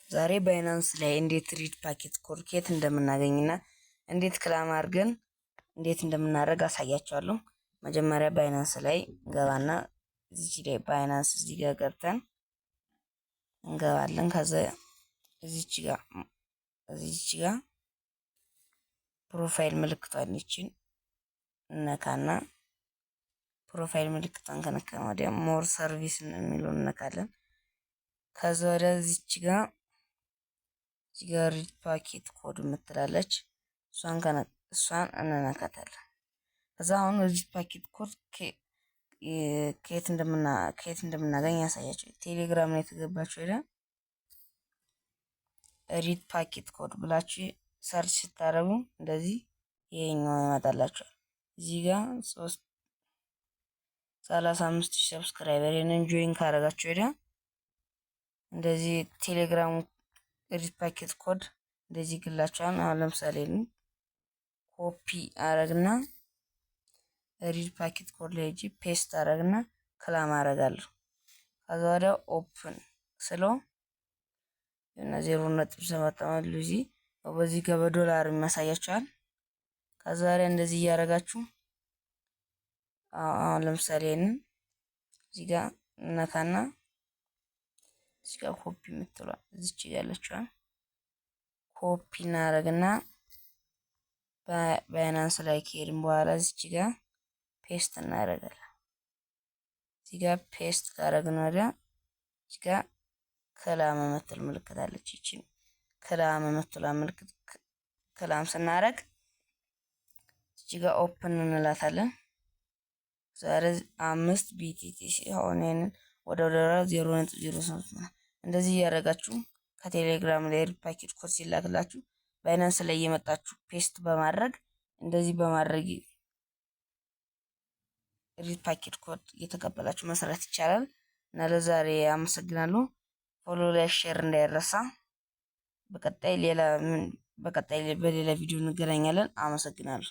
ዛሬ Binance ላይ እንዴት red packet code ከየት እንደምናገኝና እንዴት claim አድርገን እንዴት እንደምናደርግ አሳያችኋለሁ። መጀመሪያ Binance ላይ ገባና እዚች ላይ Binance እዚህ ጋር ገብተን እንገባለን። ከዛ እዚች ጋር profile ምልክቷን ይችን እነካና profile ምልክቷን ከነካን ወዲያ more service የሚለውን እነካለን። ከዛ ወዲያ እዚህ ጋር red packet code የምትላለች እሷን እንነካታለን። ከዛ አሁን red packet code ከየት እንደምናገኝ ያሳያቸው። ቴሌግራም ላይ የተገባችሁ ሄዳ red packet code ብላችሁ search ስታደርጉ እንደዚህ ይሄኛው ይመጣላችኋል። እዚህ ጋር 35,000 subscriber ይሄንን join ካደረጋችሁ ወዲያ እንደዚህ ቴሌግራም red packet code እንደዚህ ይግላችኋል። አሁን ለምሳሌ ኮፒ አረግና red packet code ላይ ሄጄ paste አረግና claim አረጋለሁ። ከዛ ወዲያ open ስለው እና 0.7 ሉዚ በዚህ ጋር በዶላር የሚያሳያቸዋል። ከዛ ወዲያ እንደዚህ እያደረጋችሁ አሁን ለምሳሌ ይሄንን እዚህ ጋር እነካና እዚህ ጋር ኮፒ የምትለዋ እዚች ጋር ያለችዋን ኮፒ እናደርግና Binance ላይ ከሄድን በኋላ እዚች ጋር paste እናደርጋለን። እዚህ ጋር paste ካደረግን ወዲያ እዚህ ጋር claim የምትል ምልክት አለች። ይቺን claim የምትለዋ ምልክት claim ስናደርግ እዚህ ጋር open እንላታለን። ዛሬ 5 BTC አሁን ይሄንን ወደ ዶላር 0.08 እንደዚህ እያደረጋችሁ ከቴሌግራም ላይ red packet code ሲላክላችሁ Binance ላይ እየመጣችሁ paste በማድረግ እንደዚህ በማድረግ red packet code እየተቀበላችሁ መስራት ይቻላል። እና ለዛሬ አመሰግናለሁ። Follow፣ like፣ share እንዳይረሳ። በቀጣይ በሌላ ቪዲዮ እንገናኛለን። አመሰግናለሁ።